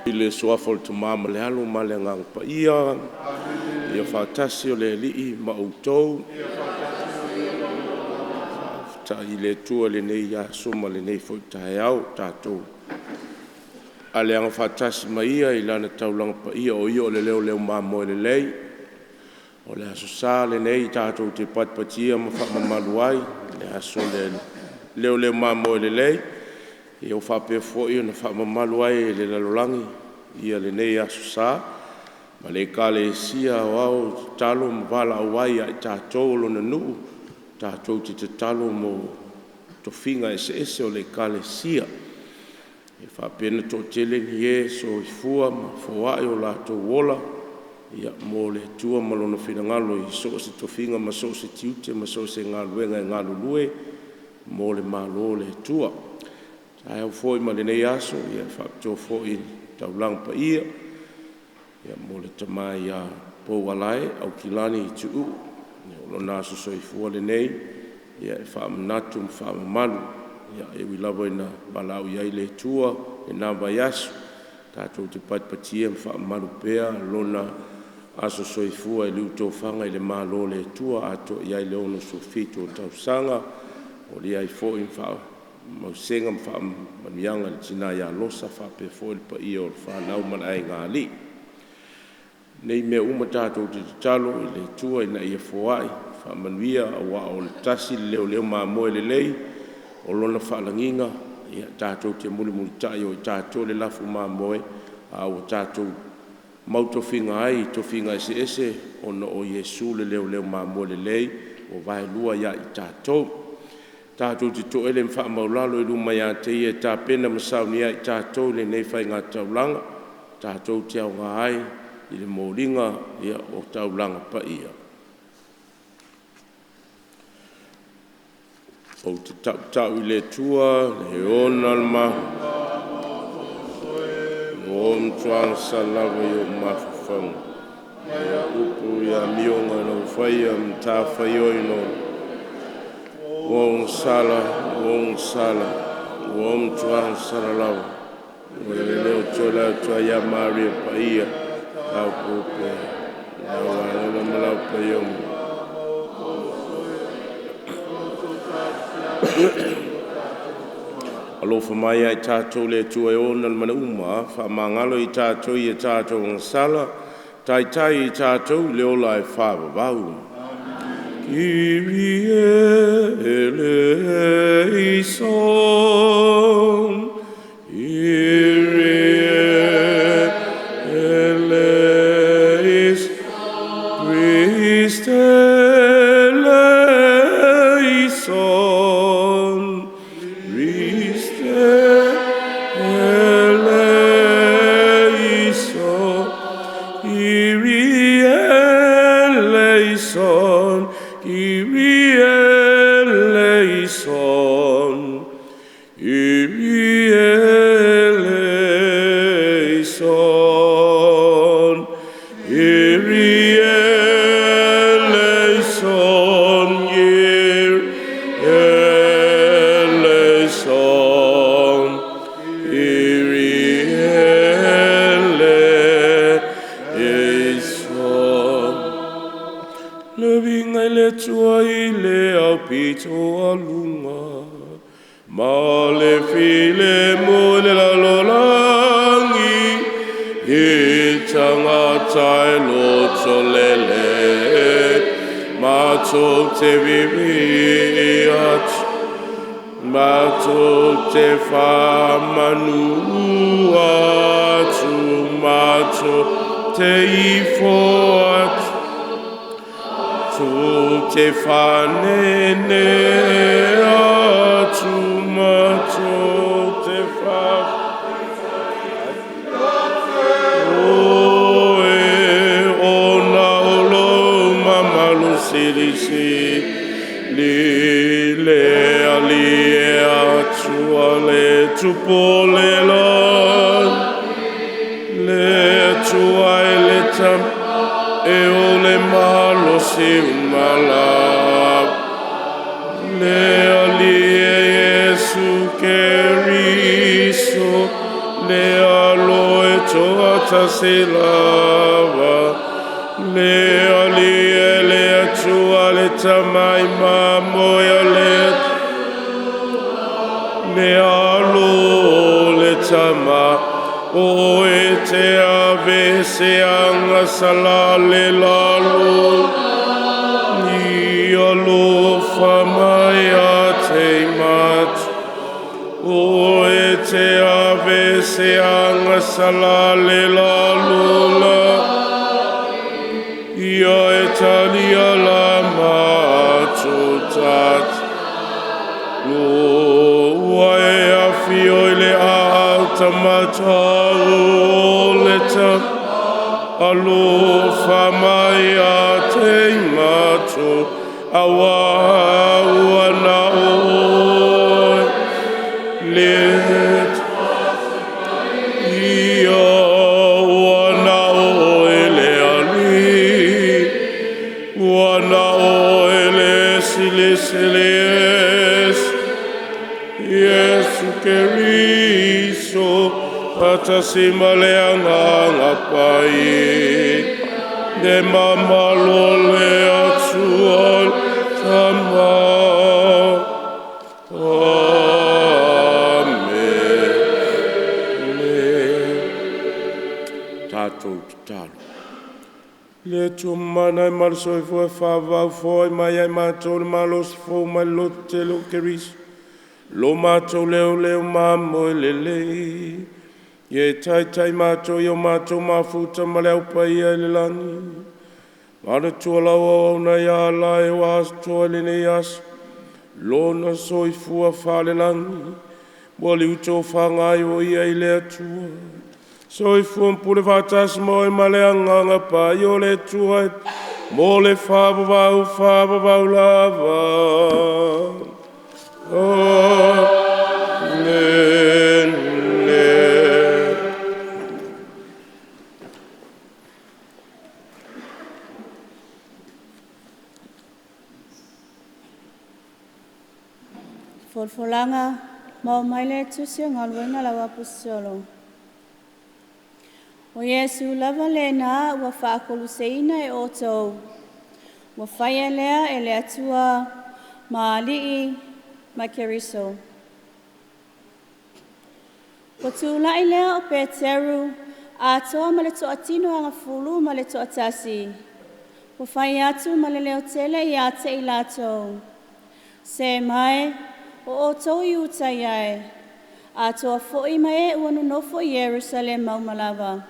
I le Suafa o le Tama ma le Alo ma le Agaga Paia. Amene. Ia faatasi o le Alii ma outou. Ia faafetai i le Atua i lenei aso ma lenei foi taeao, tatou aleaga faatasi ma Ia i Lana taulaga paia, o Ia o le leoleo mamoe lelei. O le Aso Sa lenei tatou te patipatia ma faamamalu ai le aso o le leoleo mamoe lelei, ua faapea foi ona faamamalu ai e le lalolagi ia lenei Aso Sa ma le Ekalesia Aoao Tatalo ma Valaau ai ia i tatou o Lona nuu tatou te tatalo mo tofiga eseese o le Ekalesia, ia faapea ona toatele ni e soifua ma foai o latou ola mo le Atua ma Lona finagalo i so o se tofiga ma so o se tiute ma so o se galuega e galulue mo le Malo o le Atua. O le taeao foi ma lenei aso, e faapitoa foi i le taulaga paia mo le Tama ia Poulae Aukilani Tuuu, o lona aso soifua lenei e faamanatu ma faamamalu. E ui lava ina valaau i ai le Atua i lena vaiaso, tatou te patipatia ma faamamalu pea lona aso soifua i liu tofaga i le Malo o le Atua, atoa i ai le 67 tausaga. E molia ai foi faamausega ma faamanuiaga i le tina ia Losa faapea foi le paia o le fanau ma le aigaalii. O nei mea uma tatou te tatalo i le Atua ina ia foai faamanuia aua o le tasi le leoleo mamoe lelei o lona faalagiga tatou te mulimulitai o i tatou le lafu mamoe a ua tatou mautofiga ai i tofiga eseese ona o Iesu le leoleo mamoe lelei ua vaelua ia i tatou. Tatou te toele ma faamaualalo i luma ia te Ia e tapena ma saunia ai i tatou i lenei faigataulaga tatou te aoga ai i le moliga o taulaga paia. Ou te tautau i le Atua e ona le malo, ua ou matua agasala lava i o'u mafaufauga nai au upu i amioga na ou faia ma matafaioi na Ua ou agasala, ua ou agasala, ua ou matua agasala lava. Ua le ou toe lae atu ai ia Maria Paia, taupou pea i lau Agaga ma lau Paioga. Alofa mai ia i tatou le Atua e ona le mea uma, faamagalo i tatou i a tatou agasala, taitai i tatou i le ola e faavavau. Kyrie eleison, Kyrie eleison, Christe eleison, Christe eleison, Kyrie eleison, Kyrie eleison, Kyrie eleison, Kyrie eleison, Kyrie eleison, Kyrie eleison. Le viiga i le Atua i le aupito aluga, ma le filemu i le lalolagi i tagata e lotolelei. Matou te viivii atu, matou te faamanu atu, matou te ifo atu, matou te faanenee atu, matou te fa Oe, ona o lou mamalu silisili, le Alii e Atua le Tupu o le lagi, le Atua e le Tama, e ou le malosi uma lava, le Alii e Iesu Keriso, le Alo e faatasi lava le Alii e le Atua le Tama i mamoe o le le alo o le Tama o e te ave se aga sala le lalo i alofa mai a te matu o e te ave se aga sala le lalo la ia e talia la matu tat ua e afio i le aau tamatau o le ta alofa mai a te matu aua ua na oe le ia ua na oe le Alii ua na oe le Silisili Ese Iesu Keriso faatasi ma le Agaga Paia le mamalu o le Atua le Tama. Amene. Tatou tatalo. Le Atua Mamana e ma le soifua e faavavau foai mai ia i matou le malosi fou mai le loto tele o Keriso, lo matou leoleo mamoe lelei, ia e taitai matou i o matou mafuta ma le au paia i le lagi. Manatua lau auauna ia lae ua atoa i lenei aso, lona soifua faalelagi, ua liu tofaga ai o ia i le Atua. Soifua ma pule faatasi ma oe ma le Agaga Paia o le Atua mo le faavavau, faavavau lava. Amene. Folafolaga maua mai le Tusi o Galuega a le Auaposeitolo. O Iesu lava lena ua faakoluseina e outou, ua faia lea e le Atua ma Alii ma Keriso. Ua tula'i lea o Peteru atoa ma le toatino agafulu ma le toatasi, ua fai atu ma le leotele iā te i latou, “Se mae, o outou Iutaia e, atoa foi ma e ua nonofo i Ierusalema uma lava,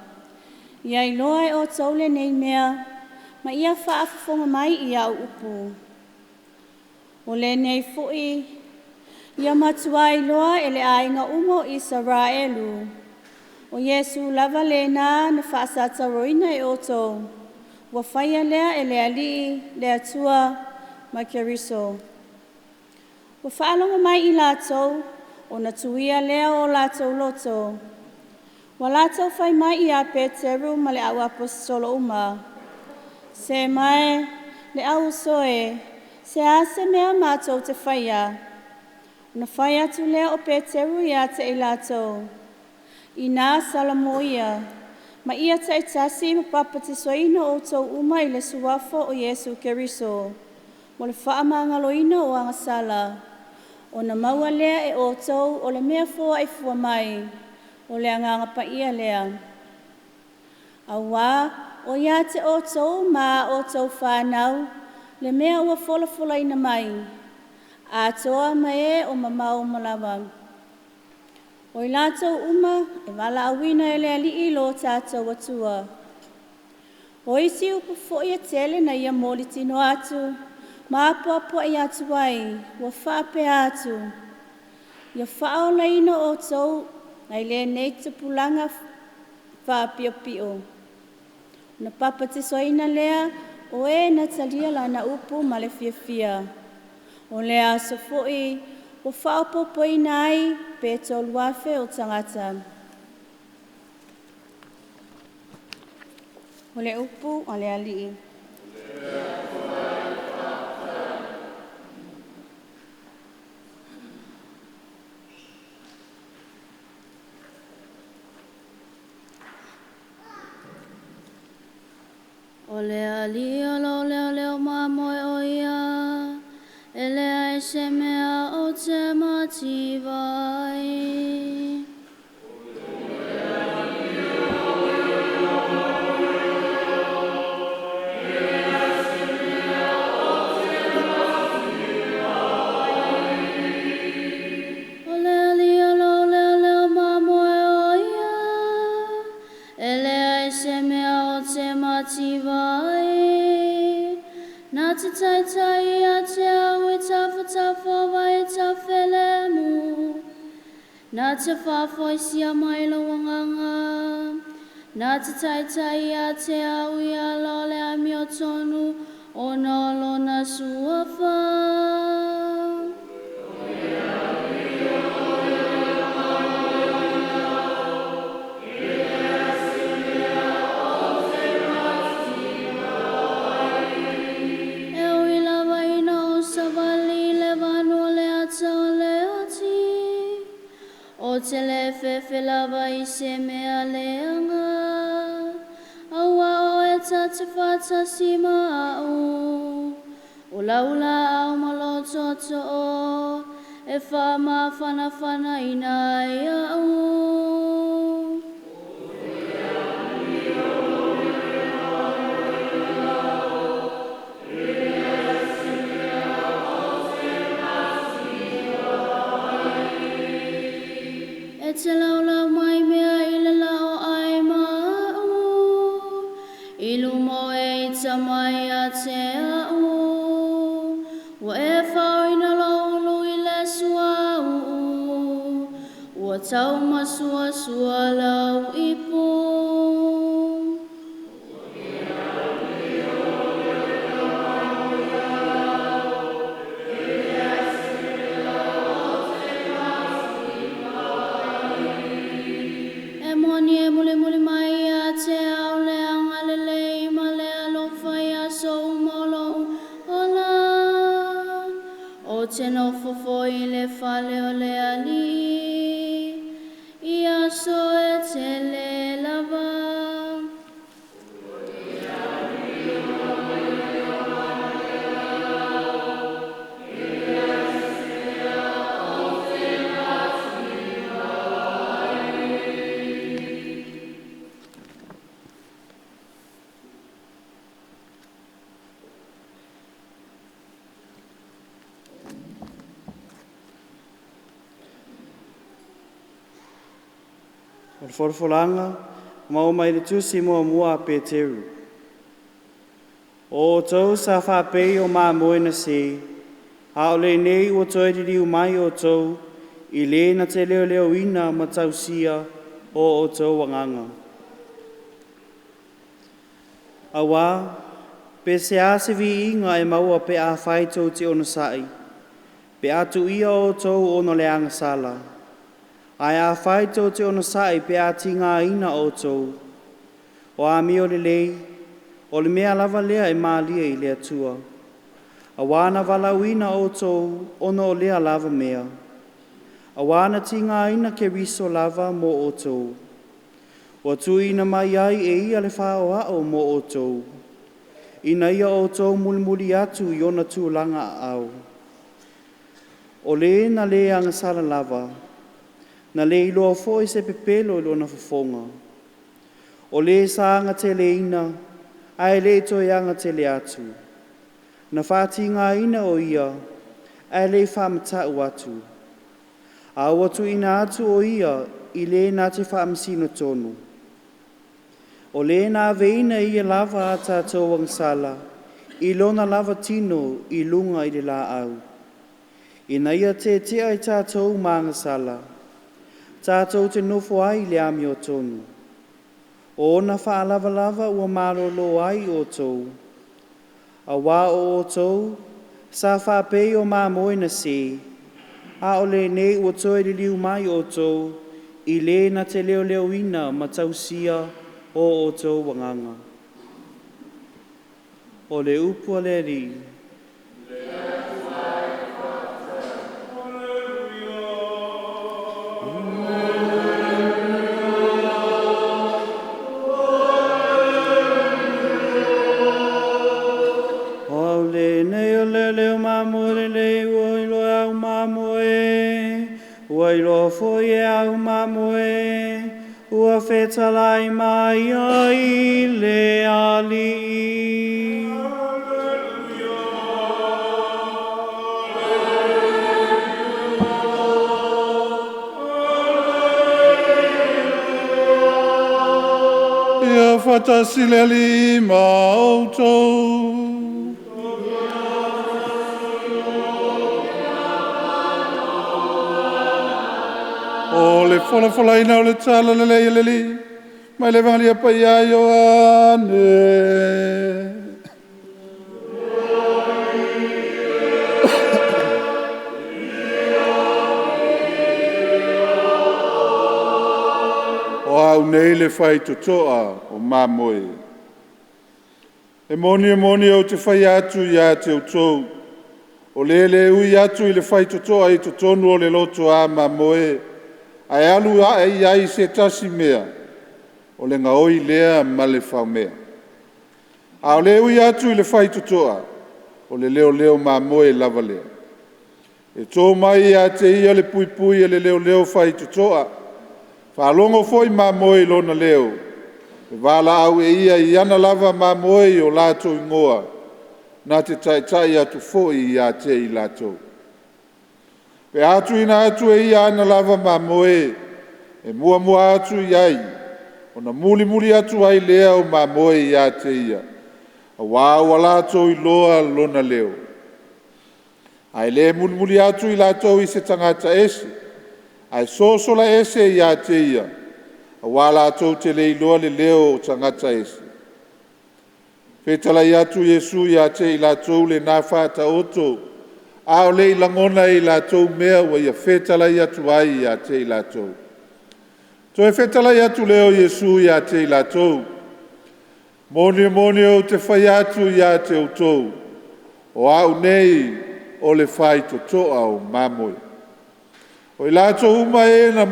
ia iloa e outou lenei mea ma ia faafofoga mai i au upu. O lenei foi ia matuā iloa e le aiga uma o Isaraelu, o Iesu lava lena na faasatauroina e outou, ua faia lea e le Alii, le Atua ma Keriso.” Ua faalogo mai i latou, ona tuia lea o latou loto, ua latou fai mai iā Peteru ma le au Aposetolo uma, “Se mae, le au uso e, se a se mea matou te faia?” Ona fai atu lea o Peteru iā te i latou, “Inā salamoia, ma ia taitasi ma papatisoina outou uma i le suafa o Iesu Keriso mo le faamagaloina o agasala, ona maua lea e outou o le mea foai fua mai, o le Agaga Paia lea. Auā o iā te outou ma a outou fanau le mea ua folafolaina mai, atoa ma e o mamao uma lava. O i latou uma e valaauina e le Alii lo tatou Atua.” O isi upu foi e tele na ia molitino atu ma apoapoai atu ai, ua faapea atu, “Ia faaolaina outou mai lenei tupulaga faapiopio.” Ona papatisoaina lea o e na talia lana upu ma le fiafia. O lea aso foi ua faaopoopoina ai pe 3,000 o tagata. O le upu a le Alii. le Alii o lou leoleo mamoe o ia, e leai se mea ou te mativa ai. O le Alii o lou leoleo mamoe o ia, e leai se mea ou te mativa ai. Na te taitai ia te au i tafatafa o vai taufelemu. Na te faafoisia mai lou agaga. Na te taitai ia te au i ala o le amiotonu ona o lona suafa. E ui lava ina ou savali i le vanu o le ata o le oti, ou te le fefe lava i se mea leaga, auā o oe ta te faatasi ma a'u. O lau laau ma lou tootoo e faamafanafanaina ai a'u. E te laulau mai mea i le la'o ai ma a'u, i luma o e ita mai ia te a'u. Ua e faaoina lou ulu i le suāu'u, ua taumasuasua lau ipu. E moni e mulimuli mai ia te au le agalelei ma le alofa i aso uma o lo'u ola. Ou te nofo foi i le fale o le Alii, i aso e tele lava. O le folafolaga maua mai le Tusi Muamua a Peteru. O outou sa faapei o mamoe na sē, a o lenei ua toe liliu mai outou i le na te leoleoina ma tausia o outou agaga. Auā, pe se a se viiga e maua pe afai tou te onosa'i, pe a tuuaia outou ona o le agasala, ae afai tou te onosa'i pe a tigaina outou, o amio lelei, o le mea lava lea e malie i le Atua. Auā na valaauina outou ona o lea lava mea. Auā na tigaina Keriso lava mo outou. Ua tuuina mai ai e ia le faaoao mo outou, ina ia outou mulimuli atu i ona tulaga aao. O le na le agasala lava, na le iloa foi se pepelo i lona fofoga. O le sa agateleina, ae le toe agatele atu. Na faatigaina o ia, ae le i faamata'u atu. A ua tuuina atu o ia i le na te faamasino tonu. O le na aveina e ia lava a tatou agasala, i lona lava tino i luga i le laau. Ina ia tetea i tatou ma agasala, tatou te nofo ai i le amiotonu. O ona faalavalava ua malolo ai outou. Auā o outou, sa faapei o mamoe na sē, a o lenei ua toe liliu mai outou i le na te leoleoina ma tausia o outou agaga. O le upu a le Alii. Lelei ua iloa au mamoe, ua iloa foi e au mamoe, ua fetalai mai ai le Alii. Ia faatasi le Alii ma outou. O le folafolaina o le tala lelei a le Alii mai le Evagelia paia a Ioane. O au nei le faitotoa o mamoe. E moni, e moni, ou te fai atu ia te outou, o le le ui atu i le faitotoa i totonu o le lotoa mamoe, ae alu ae i ai i se tasi mea, o le gaoi lea ma le faumea. A o le ui atu i le faitotoa, o le leoleo mamoe lava lea. E to mai ia te ia le puipui e le leoleo faitotoa, faalogo foi mamoe i lona leo, e valaau e ia i ana lava mamoe i o latou igoa, na te taitai atu foi ia te i latou. Pe a tuuina atu e ia ana lava mamoe, e muamua atu i ai, ona mulimuli atu ai lea o mamoe ia te ia, auā ua latou iloa lona leo. Ae le mulimuli atu i latou i se tagata ese, ae sosola ese ia te ia, auā latou te le iloa le leo o tagata ese.” Fetalai atu Iesu ia te i latou lena faataoto, a o le i lagona e i latou mea ua ia fetalai atu ai ia te i latou. Toe fetalai atu lea o Iesu ia te i latou, “Moni, moni, ou te fai atu ia te outou, o au nei o le faitotoa o mamoe. O i latou uma e na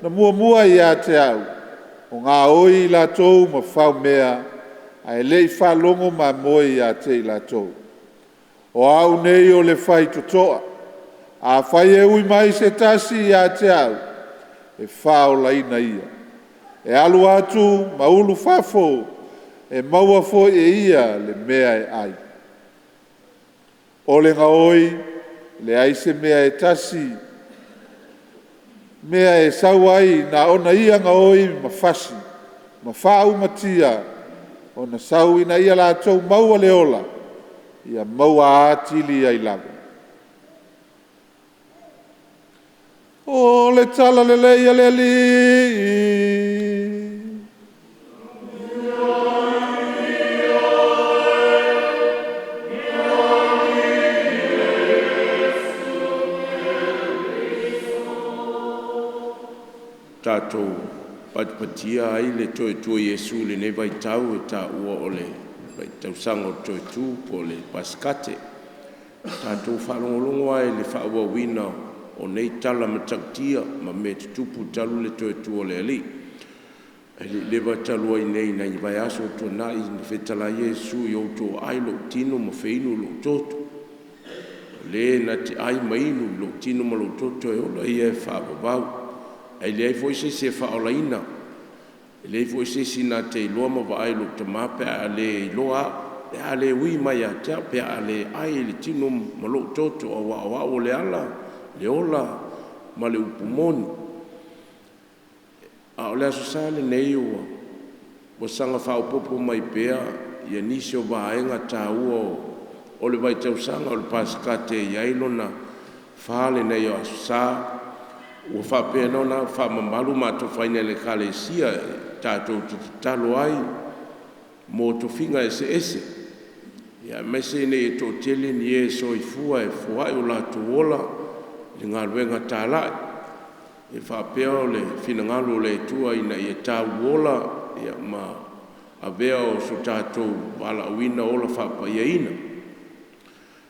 muamua ia te au, ua gaoi i latou ma faumea, ae le i faalogo mamoe ia te i latou. O au nei o le faitotoa. Afai e ui mai se tasi ia te au, e faaolaina ia. E alu atu ma ulufafo, e maua foi e ia le mea e ai. O le gaoi, e leai se mea e tasi mea e sau ai, na ona ia gaoi ma fasi ma faaumatia, ona sau ina ia latou maua le ola, ia maua atili ai lava. O le Tala Lelei a le Alii. Tatou patipatia ai le toeatua Iesu i lenei vaitau e taua o le tausaga o le toe-tu po o le Pasikate. Tatou faalogologo lava i le faaauauina o nei tala matautia ma mea tutupu talu le toe-tu o le Alii. Ae le i leva talu ai nei i nai vaiaso ua tuanai na fetalai ai Iesu, “Ia outou aai lou tino ma feinu lou toto. O le na te ai ma inu i lou tino ma lou toto e ola ia e faavavau. Ae leai foi se isi e faaolaina. E leai foi se isi na te iloa ma vaai i lou Tama pe a le iloa au, pe a le ui mai ia te au, pe a le ai i le tino ma lou toto, aua o au o le ala, le ola ma le upu moni.” A o le Aso Sa lenei ua saga faaopoopo mai pea nisi o vaega taua o le vaitausaga o le Pasikate e i ai lona fa lenei o Aso Sa ua faapena ona faamamalu ma atofaina e le Ekalesia tatou te tatalo ai mo tofiga eseese, aemaise ina ia toatele ni e soifua e foai o latou ola i le galuega talai. E faapea o le finagalo o le Atua ina ia tauola ma avea o so tatou valaauina ola faapaiaina.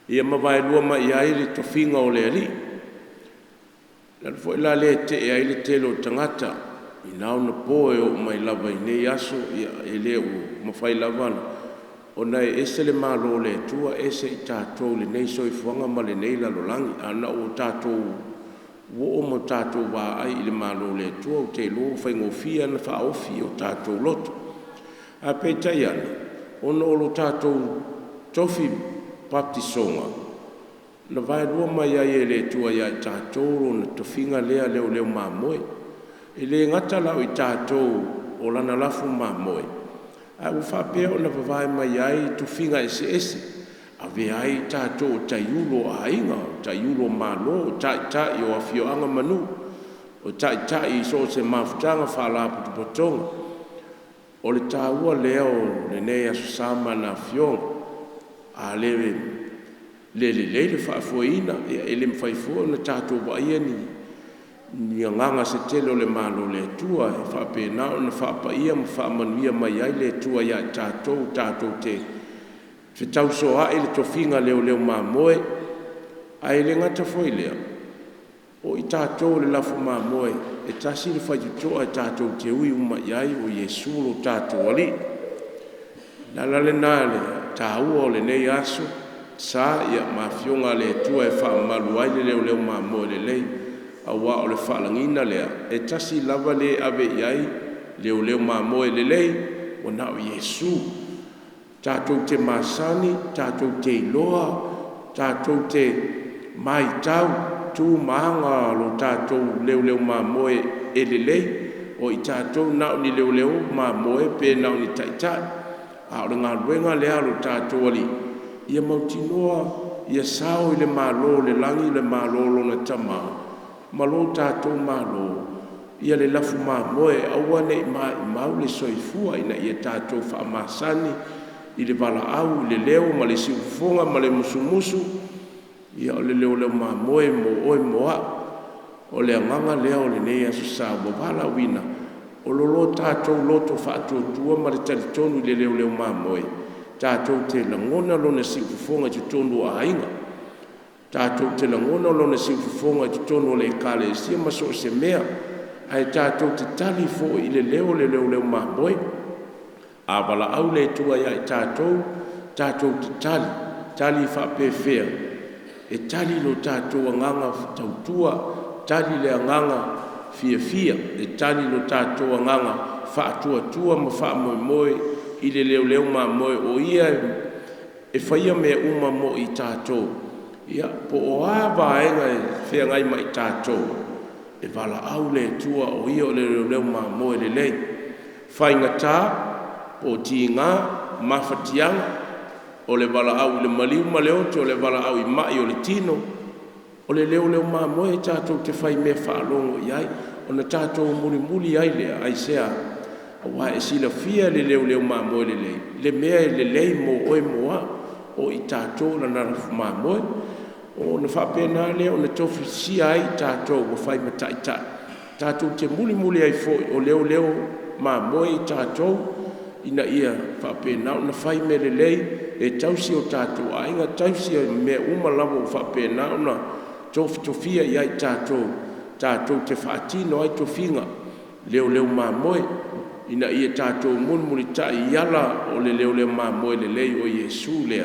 Ia ma vaelua mai i ai le tofiga o le Alii. O le ala foi la lea e te'e ai le tele o tagata i na ona po e oo mai lava i nei aso, e le o mafai lava ona Ona e ese le Malo o le Atua ese i tatou i lenei soifuaga ma lenei lalolagi. Ana ua tatou oo ma tatou vaai i le Malo o le Atua, ou te iloa ua faigofie ona faaofi i o tatou loto. Ae peitai ane, ona o lo tatou tofi batisoga, na vaelua mai ai e le Atua ia i tatou lona tofiga lea leoleo mamoe. E le gata la o i tatou o lana lafu mamoe, ae ua faapea ona vavae mai ai tofiga eseese, avea ai i tatou o taiulu o aiga, o taiulu o Malo, o taitai o afioaga ma nuu, o taitai i so o se mafutaga ma faalapotopotoga. O le taua lea o lenei Aso Sa ma le Afioga. A le lelei le faafoeina, e le mafai foi ona tatou vaaia ni agaga se tele o le Malo o le Atua e faapena ona faapaia ma faamanuia mai ai le Atua ia i tatou, tatou te fetausoai i le tofiga leoleo mamoe. Ae le gata foi i lea, o i tatou o le lafu mamoe, e tasi le faitotoa tatou te ui uma i ai, o Iesu lo tatou Alii. O le ala lena i le taua o lenei Aso Sa ma Afioga a le Atua e faamamalu ai le leoleo mamoe lelei, aua o le faalagiga lea, e tasi lava le e ave i ai leoleo mamoe lelei, ua na o Iesu. Tatou te masani, tatou te iloa, tatou te matau tu ma aga o lo tatou leoleo mamoe e lelei. O i tatou na o ni leoleo mamoe pe na o ni taitai, a o le galuega lea a lo tatou Alii, ia mautinoa ia sao i le Malo o le Lagi le Malo o lona Tama ma lo tatou Malo le lafu mamoe, aua ne i maumau le soifua ina ia tatou faamasani i le valaau i le leo ma le siufofoga ma le musumusu. Ia o le leoleo mamoe mo oe mo au. O le agaga lea o lenei Aso Sa ua valaauina, o lo tatou loto faatuatua ma le talitonu i le leoleo mamoe, tatou te lagona lona siufofoga i totonu o aiga, tatou te lagona lona siufofoga i totonu o le Ekalesia ma so o se mea. Ae tatou te tali foi i le leo o le leoleo mamoe. A valaau le Atua ia i tatou, tatou te tali. E tali faapefea? E tali lo tatou agaga tautua, tali le agaga fiafia, e tali lo tatou agaga faatuatua ma faamoemoe i le leoleo mamoe o Ia e faia mea uma mo i tatou. Ia po o a vaega e feagai ma i tatou, e valaau le Atua o Ia o le leoleo mamoe lelei. E faigata po o tiga mafatiaga, o le valaau i le maliu ma le oti, o le valaau i mai o le tino, o le leoleo mamoe tatou te faimea faalogo i ai ona tatou mulimuli ai lea. Aisea? Aua e silafia e le leoleo mamoe lelei le mea e lelei mo oe mo au, o i tatou o lana lafu mamoe. Ona faapena lea ona tofusia ai i tatou ua fai ma taitai tatou te mulimuli ai foi, o leoleo mamoe i tatou ina ia faapena ona fai mea lelei e tausi o tatou aiga, tausi mea uma lava ua faapena ona tofitofia i ai i tatou tatou te faatino ai tofiga leoleo mamoe, ina ia tatou mulimulitai i ala o le leoleo mamoe lelei o Iesu lea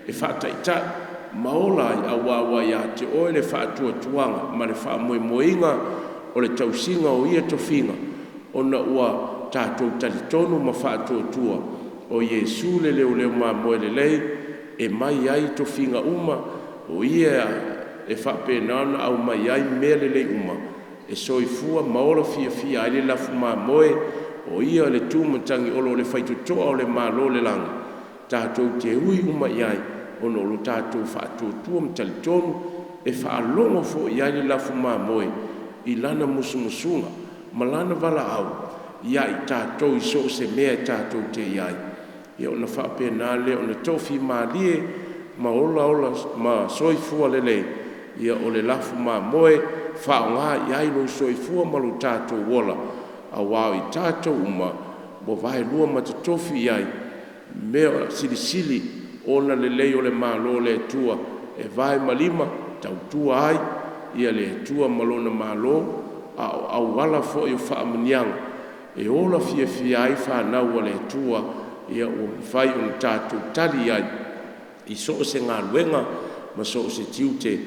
e faataitai ma ola ai, aua ua ia te Oe le faatuatuaga ma le faamoemoeina o le tausiga o ia tofiga, ona ua tatou talitonu ma faatuatua o Iesu le leoleo mamoe lelei e mai ai tofiga uma, o Ia e faapena ona aumai ai mea lelei uma e soifua ma ola fiafia ai le lafu mamoe. O Ia le tu matagiolo, o le faitotoa o le Malo o le Lagi tatou te ui uma i ai ona o lo tatou faatuatua ma talitonu e faalogo foi i ai le lafu mamoe i lana musumusuga ma lana valaau ia i tatou i so o se mea tatou te i ai, ona faapena lea ona tofimalie ma olaola ma soifua lelei. O le lafu mamoe, faaaoga i ai lou soifua ma lo tatou ola, aua o i tatou uma ua vaelua ma totofi i ai mea silisili ona lelei o le Malo o le Atua e vae ma lima tautua ai le Atua ma Lona Malo, a o auala foi o faamanuiaga e ola fiafia ai fanau a le Atua. ia ua mafai ona tatou tali i ai i so o se galuega ma so o se tiute.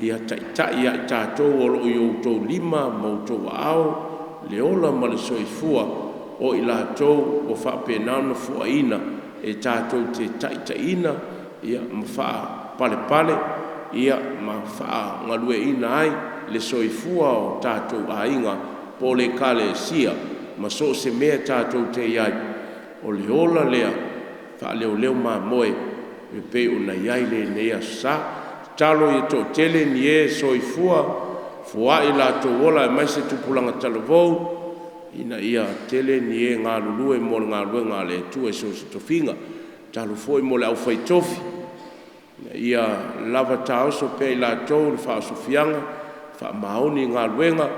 Ia taitai ia i tatou o lo o i o outou lima ma outou aao le ola ma le soifua o i latou ua faapena ona foaina e tatou te taitaiina ma faapalepale ma faagalueaiina ai le soifua o tatou aiga po o le Ekalesia ma so o se mea tatou te i ai. O le ola lea faaleoleo mamoe e pei ona i ai lenei Aso Sa. Tatalo ia toatele ni e soifua, foai o latou ola aemaise tupulaga talavou ina ia tele ni e galulue mo le galuega a le Atua i so o se tofiga. Tatalo foi mo le aufai tofi ina ia lava taoso pea i latou le faaosofiaga, faamaoni i galuega,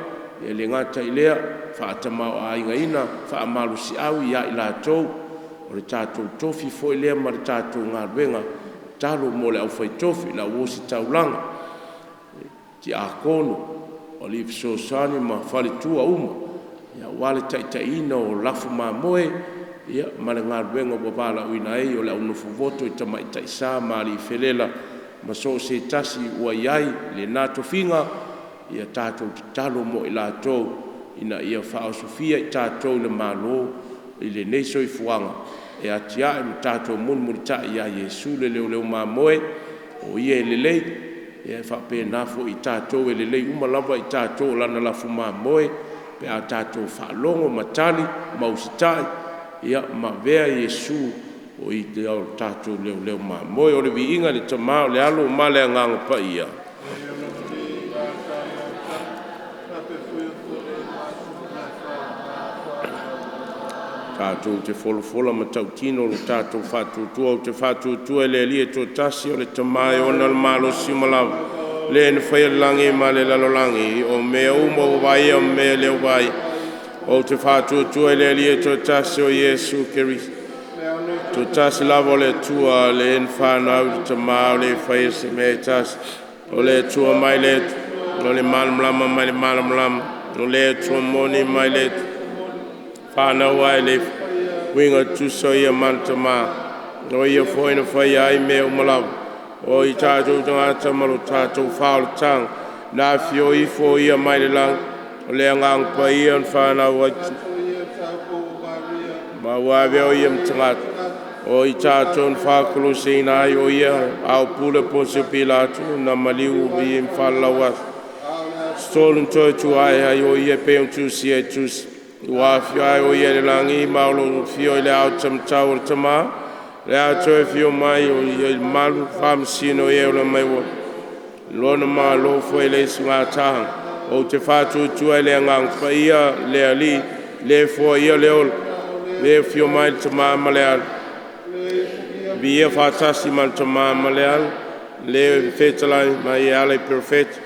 e le gata i lea, faatamaoaigaina faamalosiau ia i latou. O le tatou tofi foi lea ma le tatou galuega, tatalo mo le aufai tofi, le au ositaulaga, tiakono, o alii fesoasoani ma faletua uma aua le taitaiina o lafu mamoe ma le galuega ua valaauina ai o le au nofo voto i tamaitai sa ma alii felela ma so o se tasi ua i ai lena tofiga. Ia tatou tatalo mo i latou ina ia faaosofia i tatou e le Malo i lenei soifuaga e atia'e ma tatou mulimulitai ia Iesu le leoleo mamoe, o Ia e lelei. E faapena foi i tatou, e lelei uma lava i tatou o Lana lafu mamoe pe a tatou faalogo ma tali ma usitai ma avea Iesu o ia o le tatou leoleo mamoe. O le viiga i le Tama, o le Alo ma le Agaga Paia. Tatou te folafola ma tautino lo tatou faatuatua. Ou te faatuatua i le Alii e toatasi, o le Tama e ona le malosi uma lava, Le na faia le lagi ma le lalolagi, o mea uma ua vaaia ma mea e le o vaaia. Ou te faatuatua i le Alii e toatasi, o Iesu Keriso, toatasi lava o le Atua, Le na fanau i le Tama, o le faia se mea e tasi, o le Atua mai le Atua, o le malamalama mai le malamalama, o le Atua moni mai le Atua moni, fanau ae le faia, uiga tutusa ia ma le Tama. O Ia foi na faia ai mea uma lava. O i tatou tagata ma lo tatou faaolataga, na afio ifo o Ia mai le lagi, o le Agaga Paia na fanau ai, ma ua avea o Ia ma tagata. O i tatou na faakolosiina ai o Ia aopule Ponisio Pilato na maliu o Ia ma faalalaauaso. Stolu na toe tuae ai o Ia e pei ona tusia i le Tusi, ua afio ae o Ia i le lagi ma o lo o afio i le aotamataua o le Tama, le a toe afio mai o Ia i le malu faamasino e ola mai ua Lona Malo foi e leai se gataaga. Ou te faatuatua i le Agaga Paia, le Alii, le foaia le ola, le afio mai le Tama ma le Alo, viia faatasi ma le Tama ma le Alo, le fetalai mai e ala i Perofeta.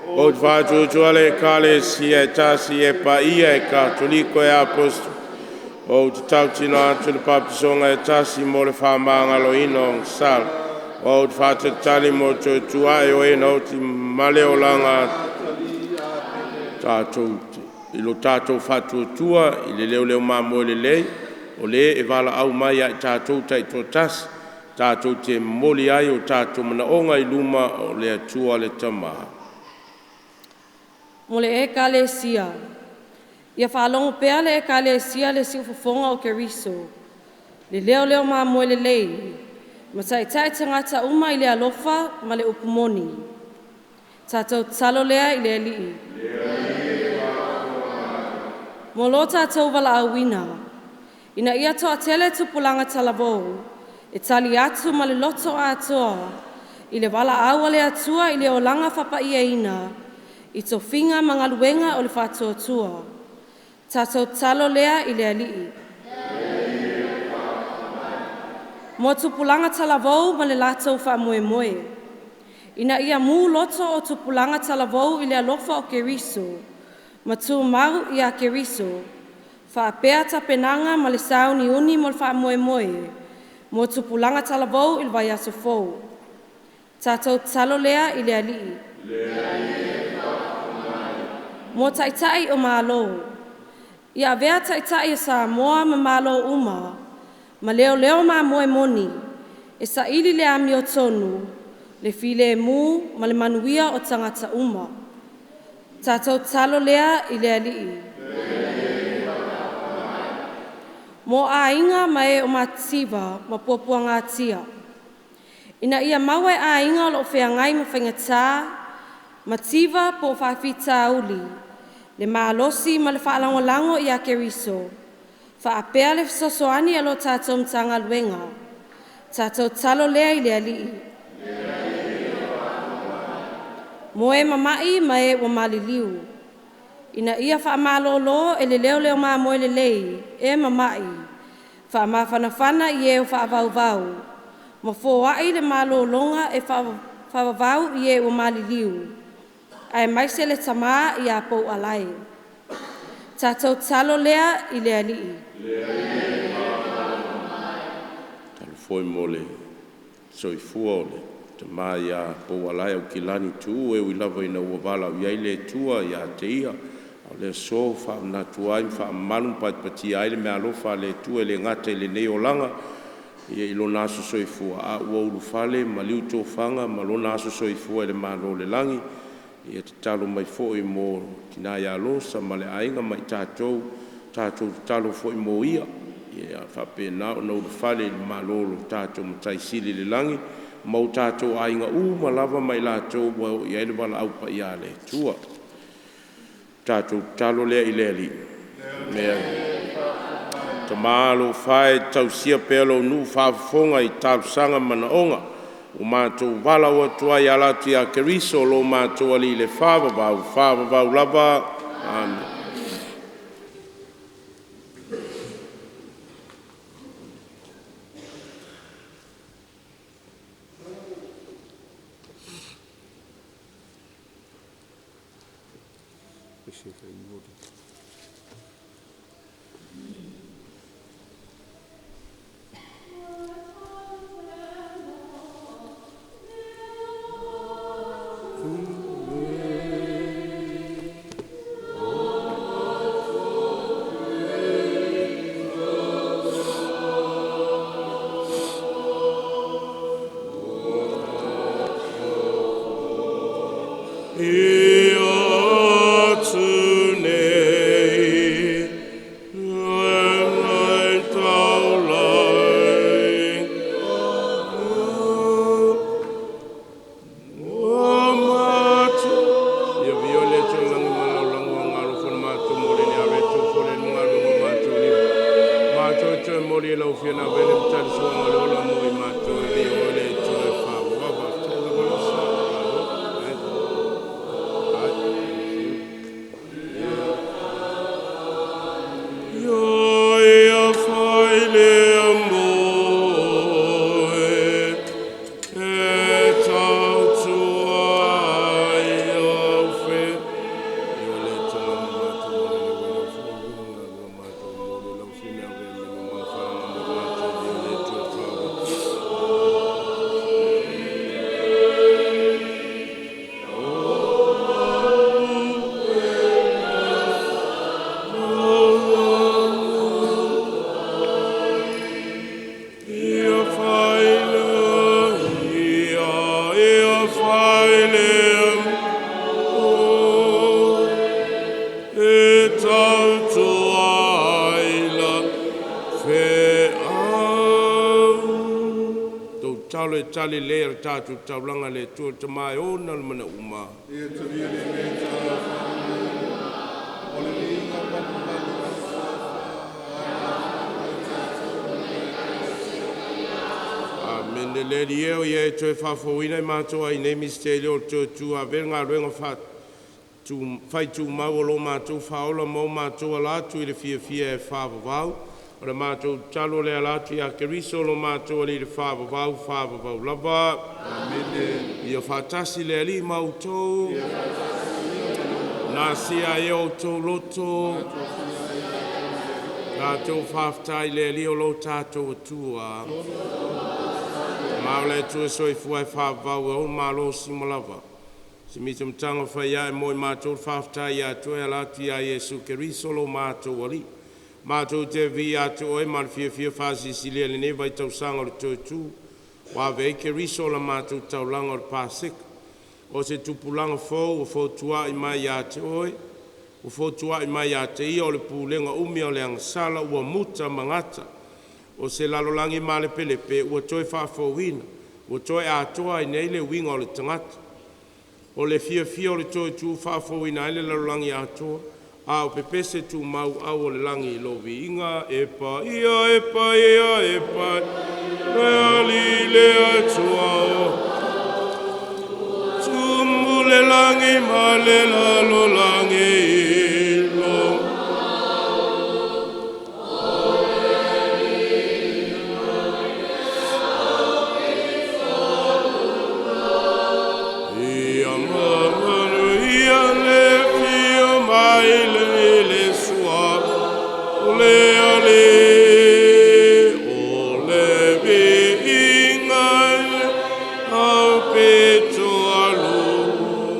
Ou te faatuatua le Ekalesia e tasi e paia e Katoliko e Aposto. Ou te tautino atu i le batisoma e tasi mo le faamagaloina o agasala. Ou te faatalitali mo le toe tuae o e na oti ma le olaga tatou i lo tatou faatuatua i le leoleo mamoe lelei, o le e valaau mai ia i tatou taitoatasi, tatou te momoli ai o tatou manaoga i luma o le Atua le Tama. Mo le Ekalesia. Ia faalogo pea le Ekalesia i le siufofoga o Keriso, le leoleo mamoe lelei, ma taitai tagata uma i le alofa ma le upu moni. Tatou tatalo lea i le Alii. Mo lo tatou valaauina, ina ia toatele tupulaga talavou e tali atu ma le loto atoa i le valaau a le Atua i le olaga faapaiaina i tofiga ma galuega o le faatuatua. Tatou tatalo lea i le Alii. Mo tupulaga talavou ma le latou faamoemoe, ina ia mū loto o tupulaga talavou i le alofa o Keriso ma tumau ia Keriso, faapea tapenaga ma le sauniuni mo le faamoemoe mo tupulaga talavou i le vaiaso fou. Tatou tatalo lea i le Alii. Mo Taitai o Malo. Ia avea Taitai o Samoa ma Malo uma Ma leoleo mamoe moni, e saili le amiotonu, le filemu ma le manuia o tagata uma. Tatou tatalo lea i le Alii. Mo aiga ma e o matitiva ma puapuagatia, ina ia maua e aiga o lo o feagai ma faigata, mativa po o faafitauli, le malosi ma le faalagolago ia Keriso, faapea le fesoasoani a lo tatou Matagaluega. Tatou tatalo lea i le Alii. Mo e mama'i ma e ua maliliu, ina ia faamalōlō e le leoleo mamoe lelei e mama'i, faamafanafana i e ua faavauvau, ma foai le malologa e faavavau i e ua maliliu, aemaise le Tamā ia Poualae. Tatou tatalo lea i le Alii. Tatalo foi mo le soifua o le tama ia Poualae Aukilani Tuuu, e ui lava ina ua valaauina i ai le Atua ia te ia, a o le aso ua faamanatu ai ma faamamalu ma patipatia ai le meaalofa a le Atua e le gata i lenei olaga i lona aso soifua, a ua ulufale ma maliu tofaga ma lona aso soifua i le Malo o le lagi. Ia tatalo mai foi mo le tina ia Losa ma le aiga ma i tatou, tatou tatalo foi mo ia, ia faapena ona ulufale i le Malo o lo tatou Matai Sili i le lagi ma o tatou aiga uma lava ma i latou ua oo i ai le valaau paia a le Atua. Tatou tatalo lea i le Alii. Tama alofa e, tausia pea lou nuu faafofoga i talosaga ma manaoga ua matou valaau atu ai e ala atu ia Keriso lo matou Alii i le faavavau, faavavau lava. Amene. Ia atu nei le taulai ua matou. Ia viia le Atua i le lagi ma le lalolagi o Aana alofa na matou momoli nei ave ai fole ma galuega o matou lima. Matou e toe momoli i lau Afioga na avea le tali suaga o le ola mo i matou e viia Oe le Atua e faavavau. Faafetai lava Losa, malo. Ia ia fai lea moe e tautua ai au fe. Io le tala ma matou moli le uela fua nga matou moli lau fine ave me no mangafala nga mo matou io le tua fava. Ia fai lea, ia, ia fai lea moe e tautua ai la feau. Tou talo e tali lea le tatou taulaga le Atua le Tama e ona le mana uma. Ia talia lenei tatalo faamanuia o le viiga ma le mamalu ma le faaaloalo i tatou ma le Ekalesia. Amene. Le Alii e o ia e toe faafouina e matou ai nei misitelio o le toe tu avea le galuega faitumau o lo matou faaola ma o matou ala atu i le fiafia e faavavau. O le matou tatalo le ala atu ia Keriso lo matou Alii i le faavavau, faavavau lava. Amene. Ia faatasi le Alii ma outou. Nasia ai e outou loto. Tatou faafetai i le Alii o lo tatou Atua. Ma o le Atua soifua e faavavau e ou malosi uma lava. Se mitamitaga fai ae mo i matou le faafetai ia te oe e ala atu ia Iesu Keriso lo matou Alii. Matou te viia atu oe ma le fiafia faasilisili lenei vaitausaga o le toe tu, ua ave ai Keriso la matou taulaga o le Paseka. O se tupulaga fou ua fotua'i mai ia te oe, ua fotua'i mai ia te Ia o le pulega umi o le agasala ua muta ma gata. O se lalolagi malepelepe ua toe faafouina, ua toe atoa ai nei le uiga o le tagata. O le fiafia o le toe tu faafouina ai le lalolagi atoa, a o pepese tumau au o le lagi i lou viiga. E paia, e paia, e paia le Alii le Atua o tumu le lagi ma le lalolagi i lo. Ia manuia le afio mai le sua o le Alii, o le viiga i le aupito aluga.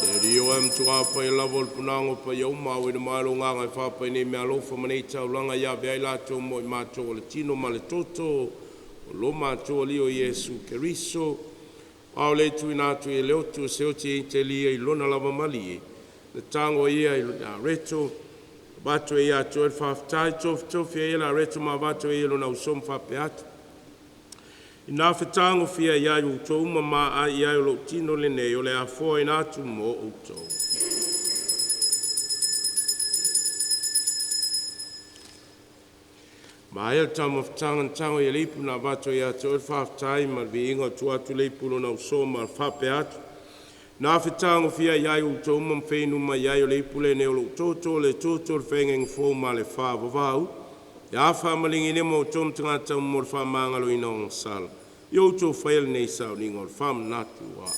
Le Alii oe matuā paia lava o le punago paia uma auina mai lo gaga e faapai nei meaalofa ma nei taulaga ia ave ai latou mo i matou o le tino ma le toto o lo matou Alii o Iesu Keriso. A o le tuuina atu i le otu se oti e itelia i lona lava malie, na tago ia i le areto, avatu ai ia te oe le faafetai, tofitofi ai le areto ma avatu ai e lona uso ma faapea atu, “Ina fetagofia ai outou uma ma aai ai o lou tino lenei, o le a foaina atu mo outou.” Maea le taumafataga, na tago ia i le ipu na avatu ai ia te oe le faafetai ma le viiga, tuu atu le ipu i lona uso ma faapea atu, “Na fetagofia ai outou uma ma feinu mai ai, o le ipu lenei o lou toto, o le toto o le faigaiga fou ma le faavavau, e a faamaligiina ai outou ma tagata uma mo le faamagaloina o agasala. Ia outou faia lenei sauniga o le faamanatu o A'u.”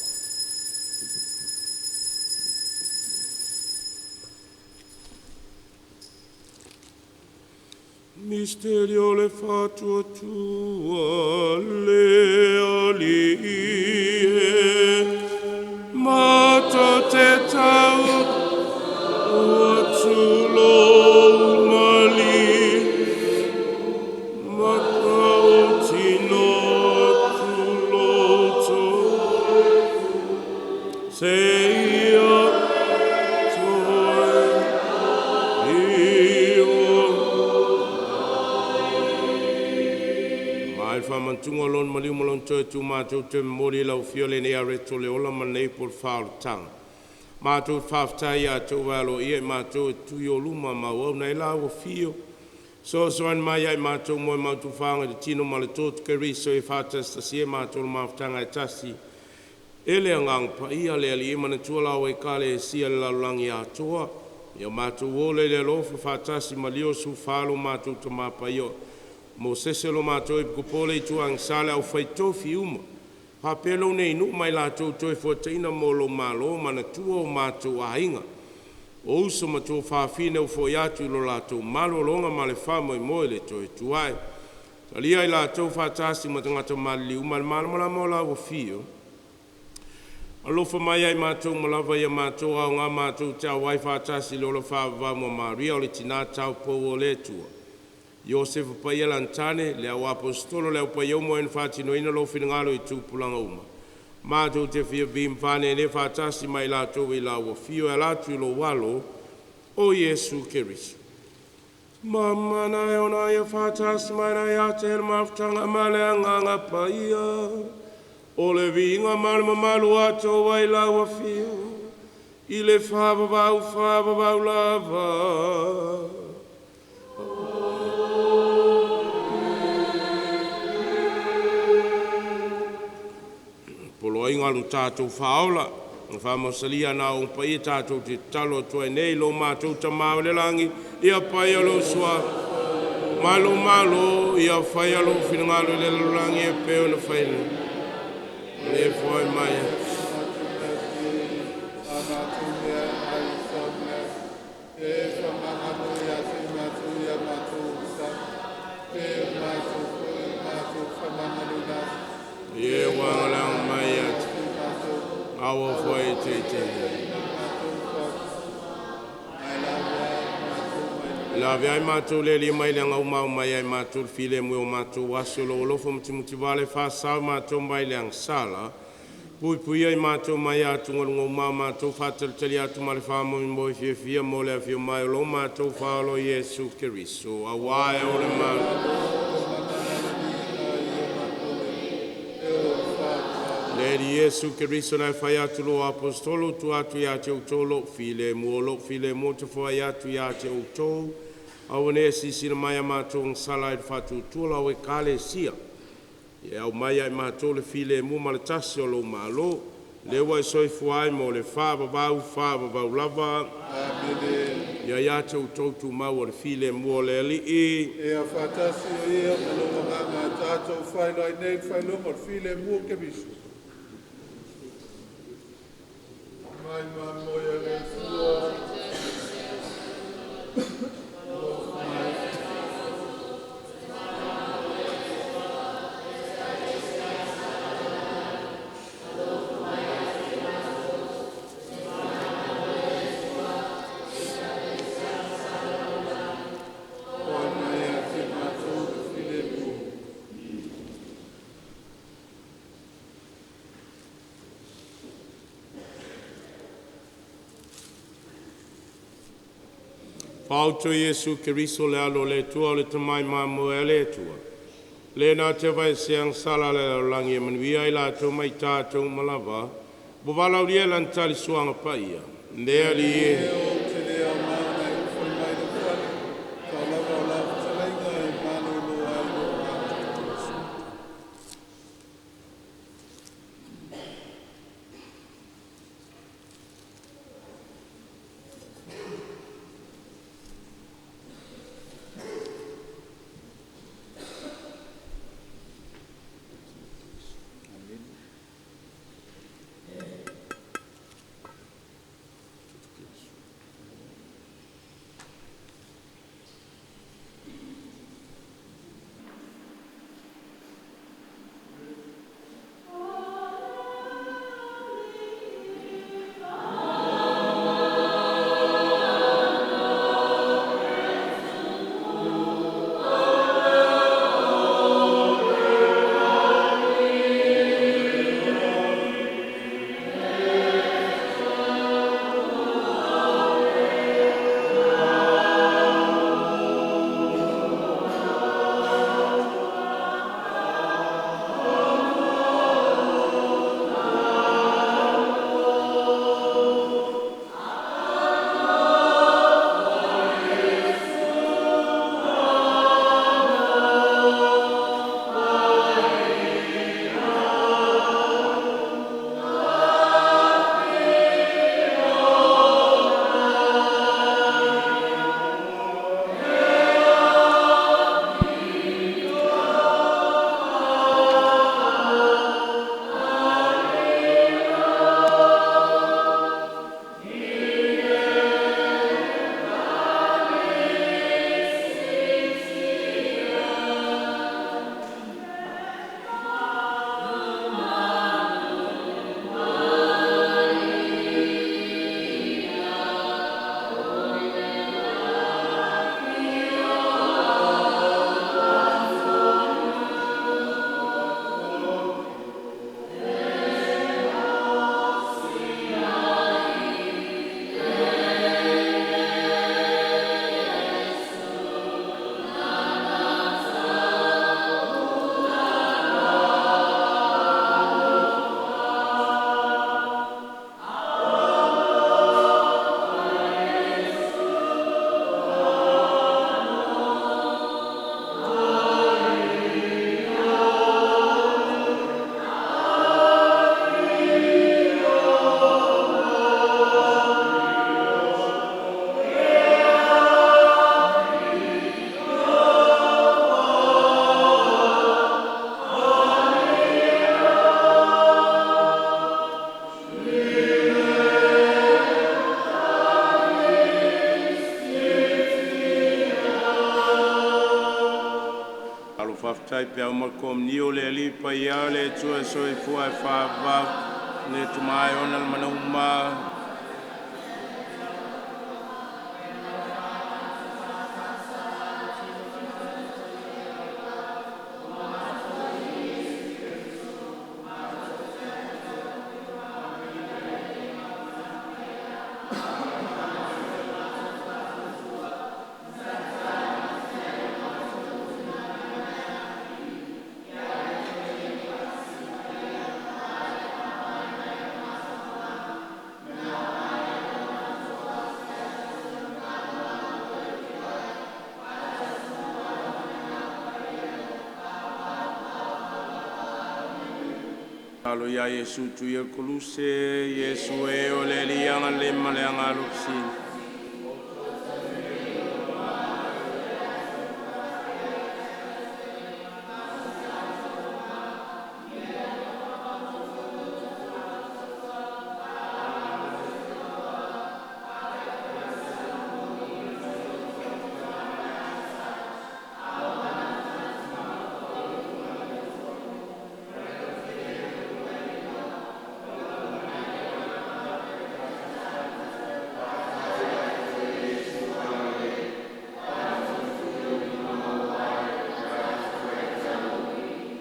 Misteli o le Faatuatua le Alii e, matou te tau atu lou maliu ma tautino atu lou toe, seia toe afio. Mai le faamanatuga o lona maliu ma lona toe tu matou te momoli i lau Afio lenei areto o le ola ma lenei ipu o le faaolataga. Matou te faafetai ia te Oe ua e aloaia i matou e tutu i ou luma ma auauna ai lau afio. Fesoasoani mai ia i matou ua moe tufaga i le tino ma le toto Keriso ia faatasitasia ai matou i le mafutaga e tasi e le Agaga Paia. Le Alii e manatua lau Ekalesia i le lalolagi atoa, ia matou ola i le alofa faatasi ma Lio 14 lo matou Tama Paia, Mosese lo matou Epikopo o le itu agasala, le aufai tofi uma, faapea lou nei nuu ma i latou ua toefuataina mo lou malo. Manatua o matou aiga, o uso ma tuafafine ua foi atu i lo latou malologa ma le faamoemoe i le toe tuai. Talia i latou faatasi ma tagata maliliu uma i le malamalama o lau Afio. Alofa mai ia i matou uma lava, ia matou aoga matou te auai faatasi i le ola faavavau ma Maria o le Tina Taupou o le Atua, Iosefa Paia Lanatane, le au Aposetolo, le au paia uma o e na faatinoina Lou finagalo i tupulaga uma, matou te fia ma faaneenee faatasi ma i latou i lau Afio e ala atu i lou Alo o Iesu Keriso. Mamana e ona ia faatasi mai ai ia te le mafutaga ma le Agaga Paia, o le viiga ma le mamalu atoa i lau Afio i le faavavau, faavavau lava. Poloaiga o lo tatou Faaola, na faamaosalia na o'o paia tatou te tatalo atu ai nei, lo matou Tama oi le lagi, ia paia lou suafa, mai lou malo, ia faia lou finagalo i le lalolagi e pei ona fai i le lagi. Foi mai ie uagalaga mai ia aua foi te te. La ave ai matou le Alii mai le agauma mai ai matou le filemu e o matou aso lou alofa mutimutivale faasao matou mai le agasala. Puipuia i matou mai atugaluga uma matou faatalitali atu ma le faamoemoe fiafia mo le afio mai o lo matou Faaola Iesu Keriso, auā e o le Malo. Le Alii Iesu Keriso na e fai atu lō Aposetolo tuu atu ia te outou lou filemu, o lou filemu ou te foai atu ia te outou. Aua ne i e silasila mai i a matou agasala ae i le faatuatua o lau Ekalesia. Ia e aumai ia i matou le filemu ma le tasi o lou Malo, lea ua e soifua ai mo le faavavau, faavavau lava. Amene. Ia ia te outou tumau o le filemu o le Alii. Ia faatasi o ia ma lou agaga tatou faailoa ai nei le faailoga o le filemu o Keriso. Mai mamoe a le Atua. Foai mai ia te matou le filemu. Faaoto Iesu Keriso le Alo o le Atua o le tamai mamoe a le Atua, le na te aveesea agasala a le lalolagi, e manuia ai latou ma i tatou uma lava, ua valaaulia e lana tali suaga paia, le Alii e. E ou te le aoga ona e ulufale mai i lou fale, tau lava o lau fetalaiga e malolo ai lou agaga. Alo faafetai pe au ma komunio le Alii paia o le Atua soifua e faavavau, le tumae ona le manauma. Alo ia Iesu tu ia koluse, Iesu e o le lianga le ma le anga.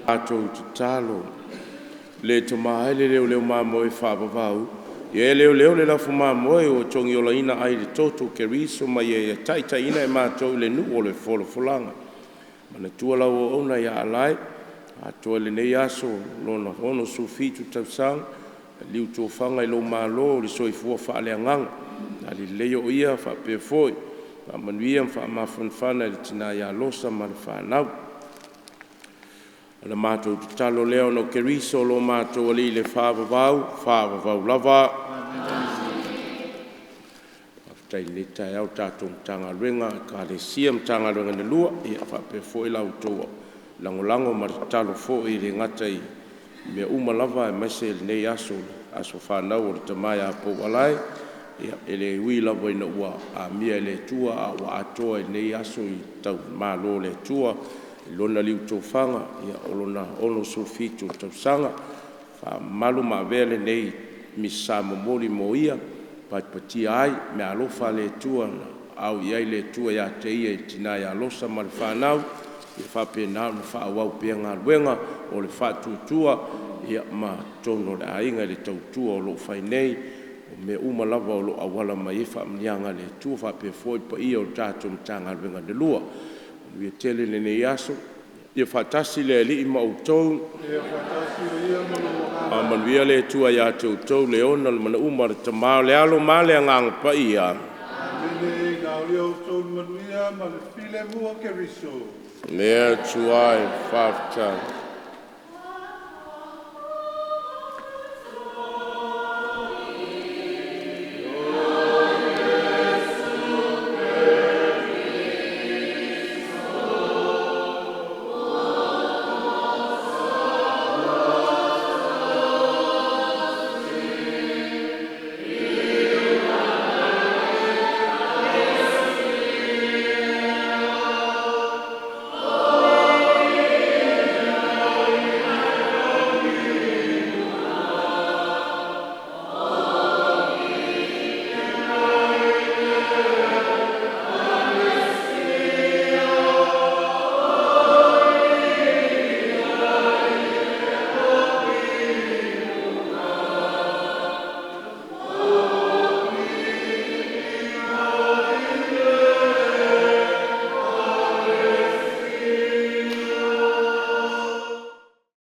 Atou tatalo le tama le leo leo mamoe faavavau ia leo leo le lafu mamoe o togi olaina ai le toto Keriso ma ia taitaiina e matou le nuu o le folafolaga. Manatua lau auauna ia Alae atoa lenei aso lona 67 tausaga, liu tofaga i lou malo le soifua faaleagaga, agalelei o ia faapea foi faamanuia ma faamafanafana i le tina ia Losa ma le fanau. O le matou tatalo lea ona o Keriso lo matou Alii i le faavavau, faavavau lava. Faafetai i lenei taeao i le tatou Matagaluega, Ekalesia ma Matagaluega na lua, ia faapea foi la outou lagolago ma le tatalo foi e le gata i mea uma lava aemaise lenei aso, aso fanau o le tama ia Poul Alae. Ia e le ui lava ina ua amia e le Atua a ua atoa i lenei aso i malo o le Atua i lona liutofaga, o lona 67 tausaga. Faamamalu ma avea lenei Misa momoli mo ia e patipatia ai meaalofa a le Atua na au i ai le Atua ia te ia i le tina ia Losa ma le fanau, ia faapena ona faaauau pea galuega o le faatuatua ma totonu o le aiga i le tautua o lo o fai nei. O mea uma lava o lo o auala mai ai faamanuiaga a le Atua faapea foi le paia o tatou Matagaluega na lua. Manuia tele lenei aso, ia faatasi le Alii ma outou. Ia faatasi o ia ma lou agaga. Faamanuia le Atua ia te outou le ona le manauma, le Tama, o le Alo ma le Agaga Paia. Amene. Ina aulia outou i le manuia ma le filemu o Keriso. Le Atua e faafetai.